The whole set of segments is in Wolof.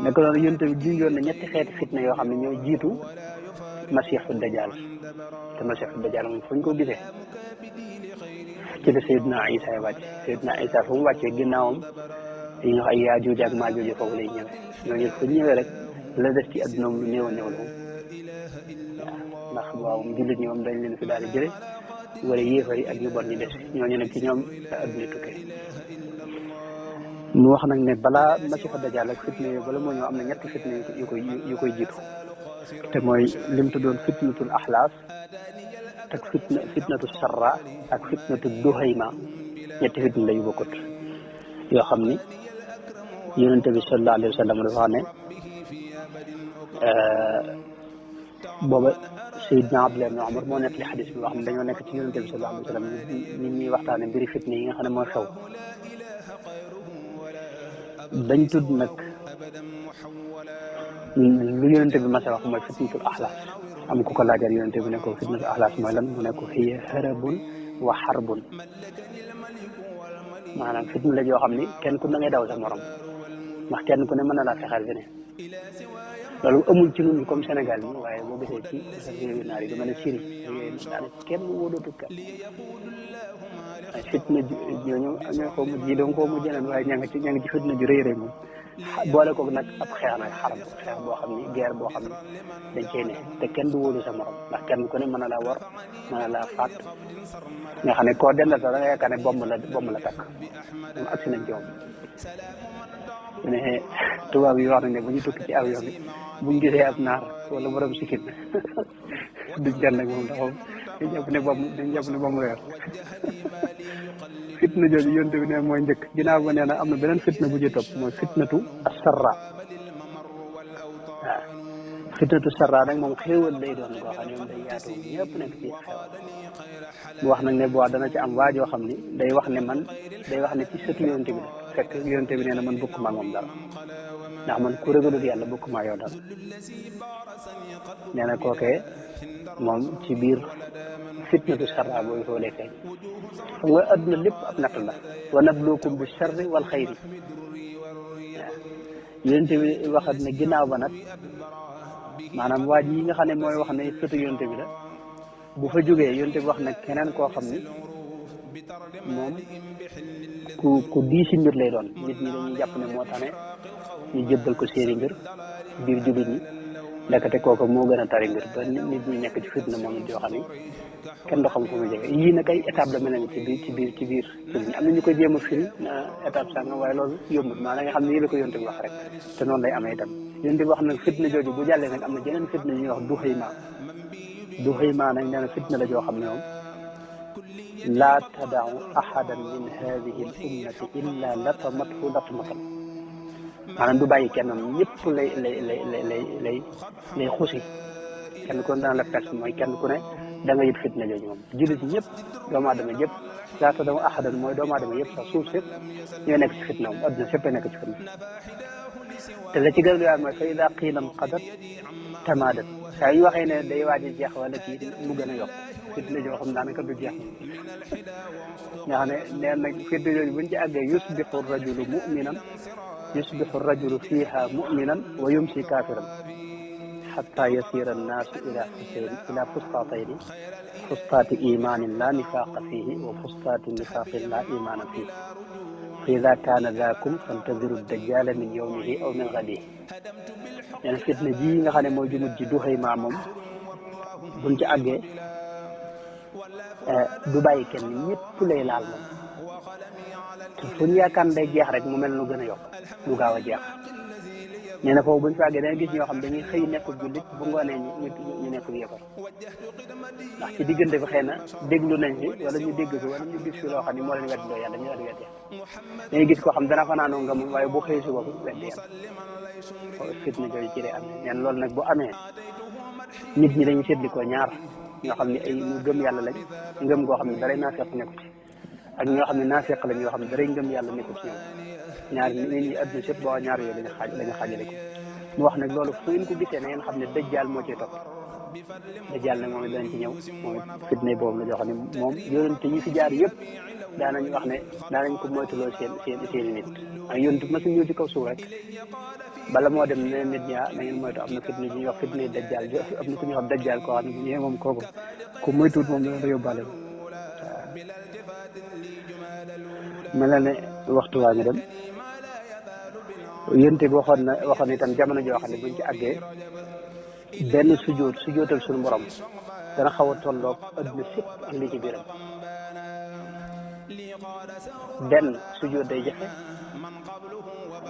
naka noonu yonent bi junjoon na ñetti xeeti fitna yoo xam ne ñoo jiitu masiixu dajaal te masiixu dajaal moom fu ñu ko gisee ci la Seydina Isa wàcc Seydina Isa fu mu wàccee ginnaawam dañuy wax ay Yaajuuj ak Maajuuj foofu lay ñëwee ñooñu fu ñëwee rek la def ci adduna lu néew a néew la moom waaw ndax waaw jullit ñi moom dañ leen fi daal di jële wala yéefar yi ak ñu bon ñi des ñooñu nag ci ñoom la adduna tukkee mu wax nag ne balaa masiixu dajaal ak fitna yooyu bala moo ñëw am na ñetti fitna yu koy jiitu te mooy lim tuddoon fitnatul axlaaf ak fitnatu sarra ak fitnatu duhayma ñetti fitna la yu bokkut yoo xam ni yonente bi sallallahu alayhi wa sallam dafa wax ne booba Seydina Abdullah ibn Umar moo nekk li xadis bi wax ne dañoo nekk ci yonente bi sallallahu alayhi wa sallam nit ñuy waxtaane mbiri fitna yi nga xam ne mooy xew dañ tudd nag lu yonente bi mas a wax mooy fitnatul axlaas am ku ko laajal yonente bi ne ko fitnatul axlaas mooy lan mu ne ko hiya harabun wa xarbun maanaam fitna la joo xam ni kenn ku ne ngay daw sa morom ndax kenn ku ne mën na laa fexeel fi ne loolu amul ci ñun comme Sénégal bi waaye boo gisee ci réewi naar yi du mel ne Syrie yooyu daanaka kenn wóolootu ka ay fitna ñooñu ñoo xaw ma ji doon xaw ma jëneen waaye ña ngi ci fitna ju rëy rëy moom boole koog nag ab xeex nag xaram xeex boo xam ni guerre boo xam ni dañ cey ne te kenn du wóolu sa morom ndax kenn ku ne mën na laa war mën na laa faat nga xam ne koo dendal sax da nga yaakaar ne bomb la takk moom agsi nañ ci moom ne tubaab yi wax nañ ne bu ñu tukki ci avion bi buñ gisee ab naar wala borom sikkin duñ jënd ak moom ndax moom dañ jàpp ne bomb la yor fitna jooju yonte bi ne mooy njëkk ginnaaw ba nee na am na beneen fitna bu ci topp mooy fitnatu asarra waaw fitnatu sarra nag moom xéewal lay doon koo xam ne moom day yaatu ñëpp nekk ci xéewal mu wax nag ne bu dana ci am waajoo xam ni day wax ne ci sëtu yonte bi la fekk yonte bi nee na man bokkuma ak moom dara ndax man ku rëgalul yàlla bokkuma yow dara nee na kookee moom ci biir fitnatu sarra boobu foo lay feeñ xam nga adduna lépp ab natt la wa nabluukum bi sarri wal xayri waaw yonte bi waxat ne ginnaaw ba nag maanaam waa ji yi nga xam ne mooy wax ne sëtu yonte bi la bu fa jógee yonte bi wax nag keneen koo xam ni moom ku diisi mbir lay doon nit ñi dañuy jàpp ne moo tax ne ñu jëbbal ko seeni mbir biir jullit ñi ndekete kooku moo gën a tari mbir ba nit ñi nekk ci fitna moom it yoo xam ni kenn du xam fu mu jege yii nag ay étape la mel ne ci biir am na ñu koy jéem a firi na étape sàngam waaye loolu yombut maanaam nga xam ne yii la ko yonte bi wax rek te noonu lay amee itam yonte bi wax nag fitna jooju bu jàllee nag am na jeneen fitna ñuy wax duhayma nag nee na fitna la joo xam ne moom laa tadau ahadan min hadihi l ummati illa latamathu latmatan maanaam du bàyyi kenn ñëpp lay xusi kenn ku ne dana la pes mooy kenn ku ne da nga yëg fitna jooju moom jullit ñëpp doomu aadama yëpp laa tadau ahadan mooy doomu aadama yëpp sax suuf sépp ñoo nekk ci fitna moom adduna sépp nekk ci fitna te la ci gën a doy waar mooy fa ida qiila nqadat tamadat saa yu waxee ne day waaj a jeex wala kii mu gën a yokk fitna joo xam daanaka du jeex nga xam ne nee nag fitna jooju buñ ci àggee yusbixu rajulu muminan yusbixu rajulu fiha muminan wa yumsi kafiran xatta yasira annaasu ila fustatayni fustaati imanin la nifaqa fihi wa fustaati nifaqin la imana fihi fa ida kaana daakum fantadiru dajjala min yawmihi aw min gadihi nee na fitna ji nga xam ne mooy jumut ji duhayma moom buñ ci àggee du bàyyi kenn ñëpp lay laal moom te fu ñu yaakaar day jeex rek mu mel nu gën a yokk lu gaaw a jeex nee na foofu buñ fa àggee danga gis ñoo xam dañuy xëy nekkul jullit bu ngoonee ñu nekkul yéefar ndax ci diggante bi xëy na déglu nañ fi wala ñu dégg fi wala ñu gis fi loo xam ne moo leen weddiloo yàlla ñu leen weddi dañuy gis koo xam dana fanaanoo nga moom waaye bu xëy suba bu weddi yàlla fitna jooju ci lay amee neen loolu nag bu amee nit ñi dañuy seetli ko ñaar ñoo xam ne ay ñu gëm yàlla lañ ngëm goo xam ne daray naafeq nekku ci ak ñoo xam ne naafeq lañ yoo xam ne daray ngëm yàlla nekku ci ñoom ñaar nit ñi adduna sépp boo ñaar yooyu lañu xaajale ko mu wax nag loolu fu ngeen ko gisee na ngeen xam ne dajjaal moo ciy topp dajjal nag moom it danañ ci ñëw moom it fitna boobu la joo xam ne moom yonent yi fi jaar yëpp daanañ wax ne daanañ ko moytuloo seen nit ak yonent ma su ñëw ci kaw suuf rek bala moo dem ne nit ñi na ngeen moytu am na fitna ñuy wax fitna dajjal am na ku ñuy wax dajjal koo xam ne bu ñëwee moom kooku ku moytuwut moom dana yóbbaale ko mel na ne waxtu waa ngi dem yonent bi waxoon itam jamono joo xam ne buñ ci àggee benn sujootal suñu borom dana xaw a tolloog adduna sépp ak li ci biiram benn sujoot day jafe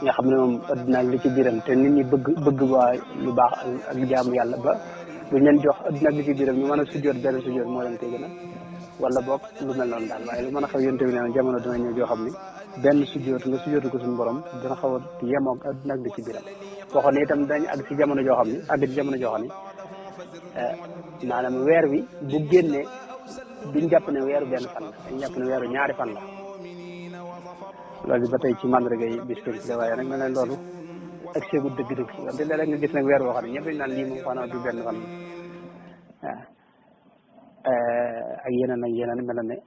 nga xam ne moom adduna ak li ci biiram te nit ñi bëgg waa lu baax ak jaamu yàlla ba buñ leen jox adduna ak li ci biiram ñu mën a sujoot benn sujoot moo leen koy gën a wala boog lu mel noonu daal waaye lu mën a xaw yonte bi nee na jamono dina ñëw joo xam ne benn sujoot nga sujootu ko suñu borom dana xaw a yemoog adduna ak li ci biiram waxoon ne itam dañ àgg ci jamono joo xam ne maanaam weer wi bu génnee duñ jàpp ne weeru benn fan la dañ jàpp ne weeru ñaari fan la loolu ba tey ci mandarga yi bis pénc la waaye nag na leen loolu ak seegu dëgg-dëgg wante léeg-léeg nga gis nag weer woo xam ne ñëpp dañ naan lii moom xanaa du benn fan la waaw ak yeneen mel na ne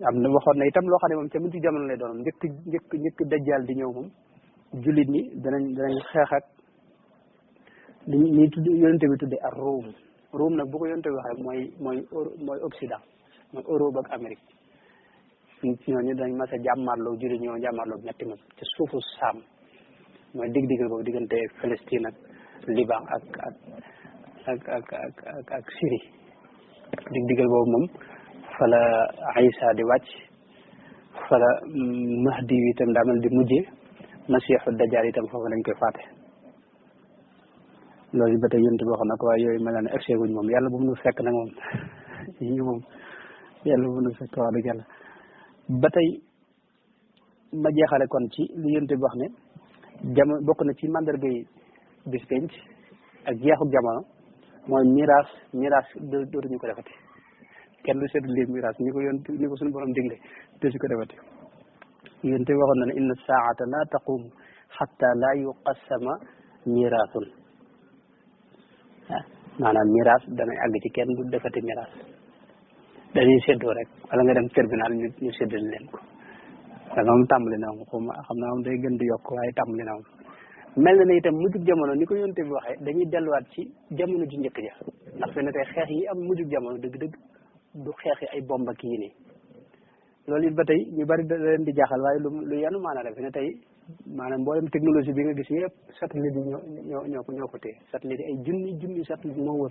am na waxoon na itam loo xam ne moom ca mujj jamono lay doon njëkk dajjal di ñëw moom jullit ñi danañ xeex ak li ñuy tudd yonente bi tudde ak Ruum nag bu ko yonente bi waxee mooy Occident mooy Europe ak Amérique ñooñu dañ mas a jàmmarloo jullit ñoo jàmmarloo ñetti moom ci suufu Saam mooy dig-digal boobu diggante Palestine ak Liban ak Syrie dig-digal boobu moom fa la Isa di wàcc fa la Mahdi wi itam daa mel di mujjee Masiixu Dajjaal itam foofu lañ koy faate loolu ba tey yonent bi wax na ko waaye yooyu mel na ne egsi guñ moom yàlla bu mu nu fekk nag moom yi moom yàlla bu mu nu fekk wax dëgg yàlla ba tey ma jeexale kon ci li yonent bi wax ne jamono bokk na ci mandarga yi bis penc ak jeexuk jamono mooy miraas dootuñu ko defati kenn du seetlu lii miraas ni ko suñu borom digle dootuñu ko defati yonent bi waxoon na ne inna saata la taqum xatta la yuqassama miraasun maanaam miraas danay àgg ci kenn du defati miraas dañuy séddoo rek wala nga dem tribunal ñu séddale leen ko da moom tàmbali na moom xam naa moom day gën di yokk waaye tàmbali na moom mel na ne itam mujjug jamono ni ko yonte bi waxee dañuy delluwaat ci jamono ju njëkk ja ndax fi ne tey xeex yi am mujjug jamono dëgg-dëgg du xeex yi ay bomb ak yi nii loolu it ba tey ñu bari da leen di jaaxal waaye lu yanu maanaam la fi ne tey maanaam mboolem technologie bi nga gis yëpp satellite yi ñoo ko téye satellite yi ay junni satellite moo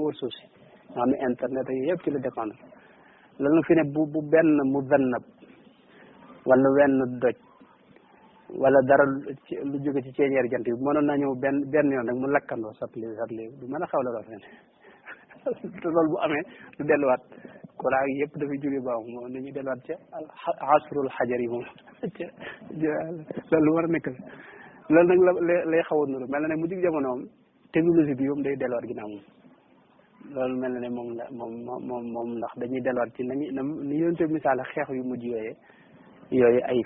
wër suuf si nga xam ne internet ak yëpp ci la dépendre loolu nag fi ne bu benn mu zannab wala wenn doj wala dara lu jóge ci ceeñeer jant bi mënoon naa ñëw benn yoon rek mu lakkandoo satellite du mën a xaw la lool fen te loolu bu amee du delluwaat courant yi yëpp dafay jóge baax moom dañuy delluwaat ca asrul xajar yi moom loolu lu war a nekk loolu nag lay xaw a nuru mel na ne mujj jamono moom technologie bi moom day delluwaat ginnaaw moom loolu mel na ne moom ndax dañuy delluwaat ci ni yonte misaal xeex yu mujj yooyu ay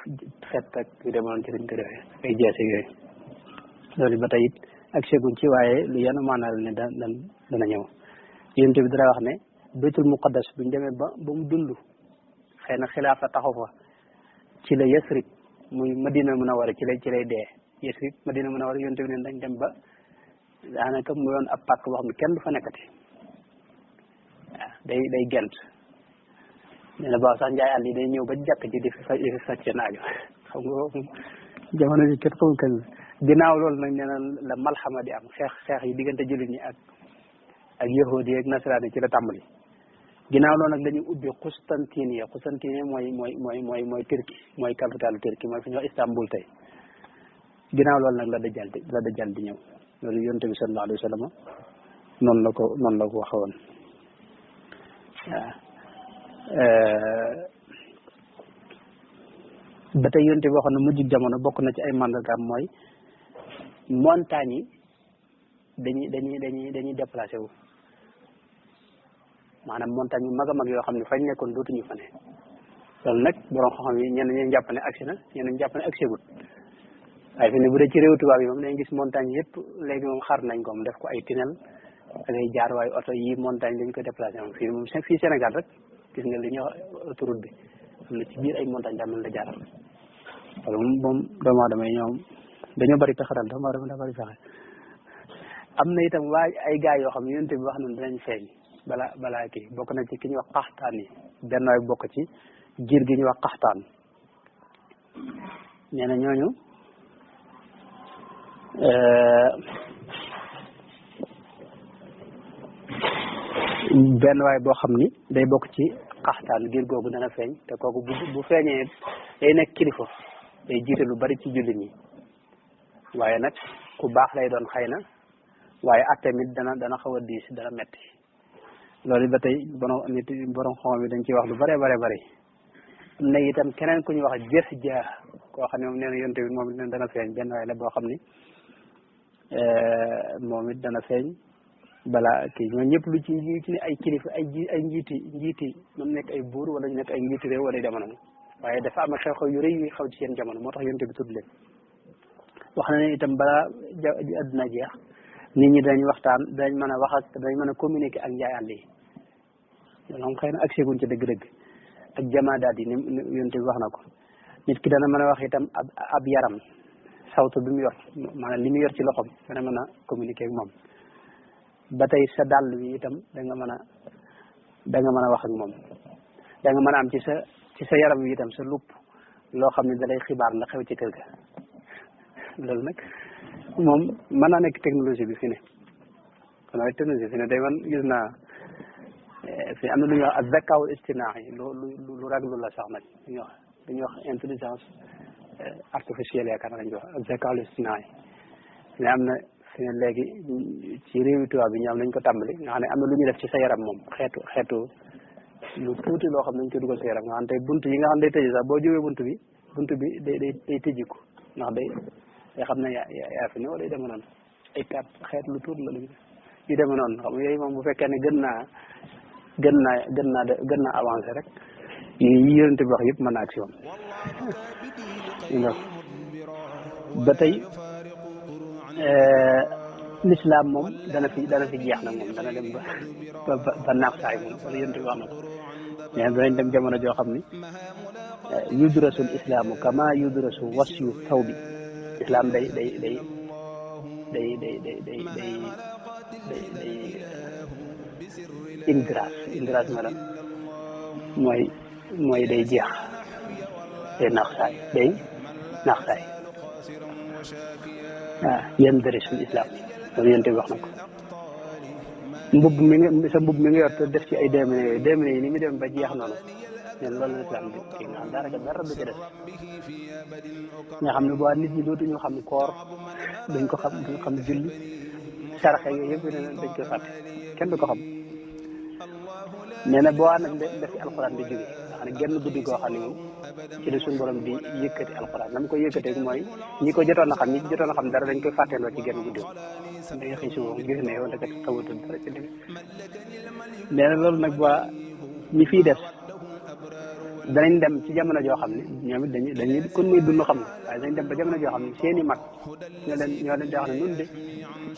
xeet ak yu demoon ci dañ ko defee ay jeese yooyu loolu ba tey it ak seguñ ci waaye lu yenn maanaal ne dana ñëw yonte bi dara wax ne baytul muqaddas buñ demee ba mu dund xëy na xilaafa taxaw fa ci la Yasrib muy Madina Munawwara ci lay dee Yasrib Madina Munawwara yonte bi ne dañ dem ba daanaka mu yoon ab pàkk boo xam ne kenn du fa nekkati waaw day gent nee na baax sax njaay àll yi day ñëw ba jàkk ji di fi faj seen aajo xam nga jamono ji kenn xamul kañ la ginnaaw loolu nag nee na la malxama di am xeex yi diggante jullit ñi ak yahudi ak nasaraan yi ci la tàmbali ginnaaw loolu nag dañuy ubbi Constantine mooy Turquie mooy capitale Turquie mooy fi ñuy wax Istanbul tey ginnaaw loolu nag la dajjal di ñëw loolu yonent bi sallallahu alayhi wa sallam noonu la ko waxoon waaw ba tey yonent bi waxoon na mujj jamono bokk na ci ay mandargaam mooy montagne yi dañuy déplacé wu maanaam montagne yu mag a mag yoo xam ne fañ nekkoon dootuñu fa ne loolu nag borom xam-xam yi ñenn ñi jàpp ne agsi na ñenn ñi jàpp ne agsi gut waaye fi ne bu dee ci réew tubaab yi moom dañuy gis montagne yëpp léegi moom xar nañ ko moom def ko ay tunnel da ngay jaar waaye oto yi montagne dañ koy déplacé moom fii Sénégal rek gis nga li ñuy wax autoroute bi am na ci biir ay montagne daa mën la jaaral wala moom doomu aadama yi ñoom dañoo bari pexe daal doomu aadama daa bari pexe am na itam waa ay gaay yoo xam ne yonent bi wax na dinañ feeñ balaa kii bokk na ci ki ñuy wax Qaxtaan yi benn waay bokk ci giir gi ñuy wax Qaxtaan nee na ñooñu benn waay boo xam ni day bokk ci Qaxtaan giir googu dana feeñ te kooku bu feeñee day nekk kilifa day jiite lu bari ci jullit ñi waaye nag ku baax lay doon xëy na waaye attamit dana xaw a diis dana metti loolu ba tey borom xam bi dañ ciy wax lu bare bari ne itam keneen ku ñu wax jës jaa koo xam ne moom nee na yonte bi moom it dana feeñ benn waay la boo xam ni moom it dana feeñ balaa kii ñoo ñëpp lu ci ne ay kilifa ay njiiti mën nekk ay buur wala ñu nekk ay njiiti réew wala jamono waaye dafa am xew-xew yu rëy yu xew ci seen jamono moo tax yonte bi tudd leen wax na ne itam balaa adduna jeex nit ñi dañ waxtaan dañ mën a wax ak dañ mën a communiquer ak njaay àll yi loolu moom xëy na ak seguñ ci dëgg-dëgg ak jamaadaat yi ni yonte bi wax na ko nit ki dana mën a wax itam ab yaram sawtu bi mu yor maanaam li mu yor ci loxoom dana mën a communiquer ak moom ba tey sa dàll bi itam da nga mën a wax ak moom da nga mën a am ci sa yaram wi itam sa lupp loo xam ne da lay xibaar la xew ci kër ga loolu nag moom mën naa nekk technologie bi fi ne kon waaye technologie fi ne day man gis naa fi am na lu ñuy wax ak zakaaw istinaa'i lu raglu la sax nag dañuy wax intelligence artificielle yaakaar naa lañ ko wax ak zakaaw istinaa'i mais am na fi ne léegi ci réewi tubaab bi ñoom lañ ko tàmbali nga xam ne am na lu ñuy def ci sa yaram moom xeetu lu tuuti loo xam ne dañ ko dugal sa yaram nga xam ne tey bunt yi nga xam ne day tëji sax boo jógee bunt bi day tëjiku ndax day xam ne yaa fi ne wala yu demee noonu ay carte xeet lu tuuti la yu demee noonu xam nga yooyu moom bu fekkee ne gën naa avancé rek yi yonente bi wax yëpp mën naa ak si moom ba tey l'islam moom dana fi jeex nag moom dana dem ba naax saay moom wala yonente bi wax na ko mais danañ dem jamono joo xam ni yudrasul islaamu kama yudrasu wasyu thawbi islam day indiraas maanaam mooy day jeex day naax saay waaw yan darisul islam loolu yonte bi wax na ko mbubb mi nga yor te def ci ay démine yi ni mu dem ba jeex noonu nen loolu islam bi kii nga xam dara du ci def nga xam ne bu nit ñi dootuñu xam koor duñ xam julli saraxe yooyu yëpp dañ koy fàtte kenn du ko xam nee na boo nag def ci alxuraan di jóge nga xam ne genn guddi goo xam ne moom ci la suñu borom di yëkkati alxuraan na mu koy yëkkatee mooy ñi jotoon a xam dara dañ koy fàtteeloo ci genn guddi da nga xëy si moom gis ne yow ndeket xawatul dara ci dëgg nee na loolu nag waa ñi fiy des danañ dem ci jamono joo xam ne ñoom it dañuy kon muy dund xam nga waaye dañ dem ba jamono joo xam ne seeni mag ñoo leen di wax ne nun de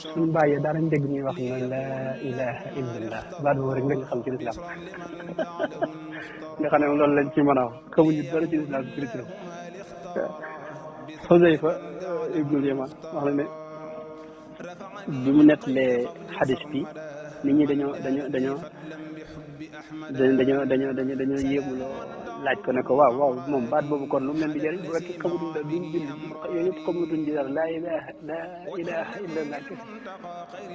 suñu bàyyee daanañ dégg ñuy wax ne la ilaha illallah baat boobu rek lañ xam ci lislaam nga xam ne loolu lañ ci mën a wax xamuñu dara ci lislaam ci lislaam Xuzayfa ibnul Yamaan wax na ne bi mu nettalee xadis bi nit ñi dañoo yéemu laaj ko ne ko waaw moom baat boobu kon lu mu leen di jëriñ bu fekkee xamutuñ da duñ bind yooyu yëpp xamutuñ ci dara laa ilaha illallah kese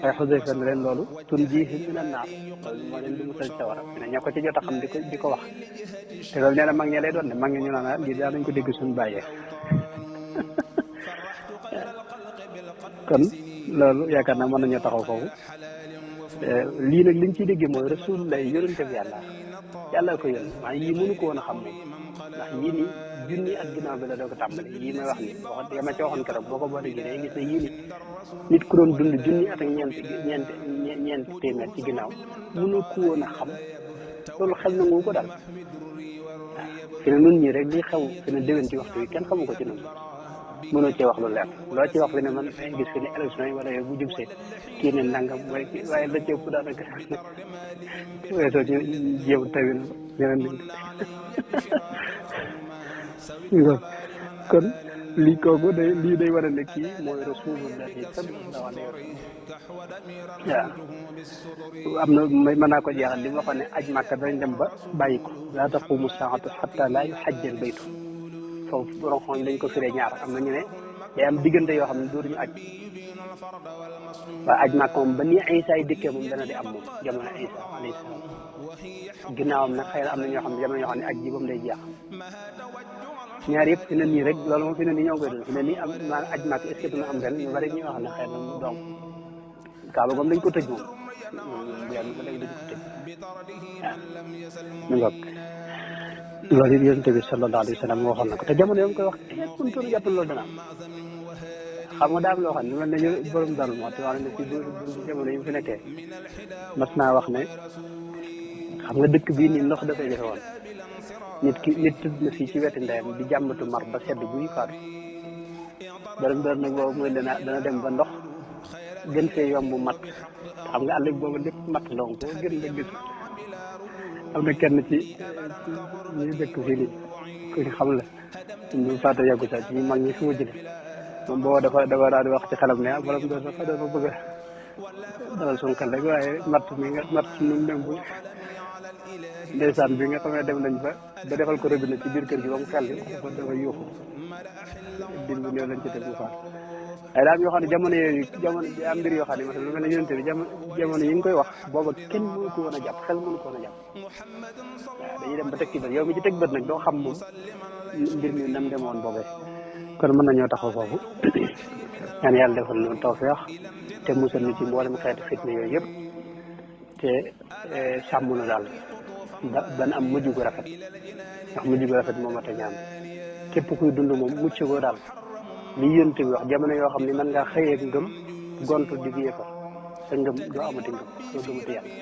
waaye Xuzayfa ne leen loolu tunjiihim mina naar loolu moo leen di musal sawara ne ña ko ci jot a xam di ko wax te loolu nee na mag ñe lay doon ne mag ñe ñu naan lii daal nañ ko dégg suñu bàyyee kon loolu yaakaar naa mën nañoo taxaw foofu lii nag liñ ciy déggee mooy rasulullah yonente bi yàlla ko yónni waaye yii mënu ko woon a xam moom ndax yii nii junni at ginnaaw bi la doo ko tàmbali yii may wax ni yama ci waxoon keroog boo ko boole gi day gis ne yii ni nit ku doon dund junni at ak ñeent téeméer ci ginnaaw mënu ko woon a xam loolu xel nangu ko daal waaw fi ne nun ñii rek li xew fi ne déwén ci waxtu wi kenn xamu ko ci noonu mënoo cee wax lu leer loo ci wax fi ne man ay gis fi ne élection yi wala yow bu jub see kii ne nangam mooy kii waaye la ci ëpp daanaka weesoo ci jéem tawil ñeneen ñi kon lii kooku lii day war a ne kii mooy rasulullahi sallallahu alayhi wa sallam waaw am na mën naa ko jeexal li mu waxoon ne aj Màkka dañ dem ba bàyyi ko laa taqumu saatu xatta laa yuxajjal baytu foofu borom xam dañ ko firee ñaar am na ñu ne day am diggante yoo xam ne dootuñu aj waaye aj Màkka moom ba nii Isa yi dikkee moom dana di am moom jamono Isa alayhi salaam ginnaawam nag xëy na am na ñoo xam ne jamono yoo xam ne aj ji moom day jeex ñaar yëpp fi ne nii rek loolu moom fi ne nii ñoo ngi koy dund fi ne nii am maanaam aj Màkka est-ce que dina am ren ñu bari ñu wax ne xëy na mu doom Kaaba moom dañ ko tëj moom yàlla ba léegi dañ ko tëj waaw ñu ngoog loolu it yonent bi sallallahu alayhi wa sallam waxoon na ko te jamono yoo ngi koy wax kenn kuntoon jàpp loolu dana am xam nga daam loo xam ne mel nañu borom dal moo te wax ne ci jamono yi mu fi nekkee mas naa wax ne xam nga dëkk bii nii ndox dafay jafe woon nit tëdd na fii ci wetu ndeyam di jàmbatu mar ba sedd buy faatu borom dal nag boobu mooy dana dem ba ndox gën fee yomb mat xam nga àll boobu lépp mat la woon koo gën nga gis am na kenn ci ñuy dëkk fii nii ku ñu xam la ñu faata yàggu sax ci mag ñi fi ma jële moom booba dafa daal di wax ci xelam ne borom dafa bëgg a dalal suñu xel rek waaye matt nu dem bu ndeysaan bi nga xam ne dem nañ ba defal ko robinet ci biir kër gi ba mu xel dafa yuuxu din bu néew lañ ci teg mu faat waaye daal yoo xam ne jamono am mbir yoo xam ne lu mel ne yonente bi jamono yi nga koy wax booba kenn mënu ko woon a jàpp xel mënu ko woon a jàpp waaw dañuy dem ba teg ci bët yow mi ci teg bët nag doo xam moom mbir mi nam demoon boobee kon mën nañoo taxaw foofu ñaan yàlla defal nu tawfeex te musal nu ci mboolem xeetu fitna yooyu yëpp te sàmm na daal ban am mujj gu rafet ndax mujj gu rafet moom a te ñaan képp kuy dund moom mucc goo daal li yonent bi wax jamono yoo xam ne mën ngaa xëyee ngëm gontu di yéefar sa ngëm doo amati ngëm doo gëmati yàlla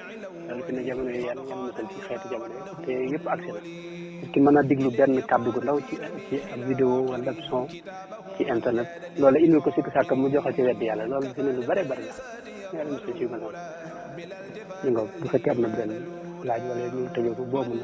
loolu fi ne jamono yi yàlla ngeen musal ci xeetu jamono yi te yëpp agsi na parce que mën a diglu benn kàddu gu ndaw ci ab vidéo wala son ci internet loolu indi ko sikk sàkk mu joxe ci weddi yàlla loolu fi ne lu bare bari la yàlla musal ci mën ñu nga bu fekkee am na benn laaj wala ñu tëjee ko boobu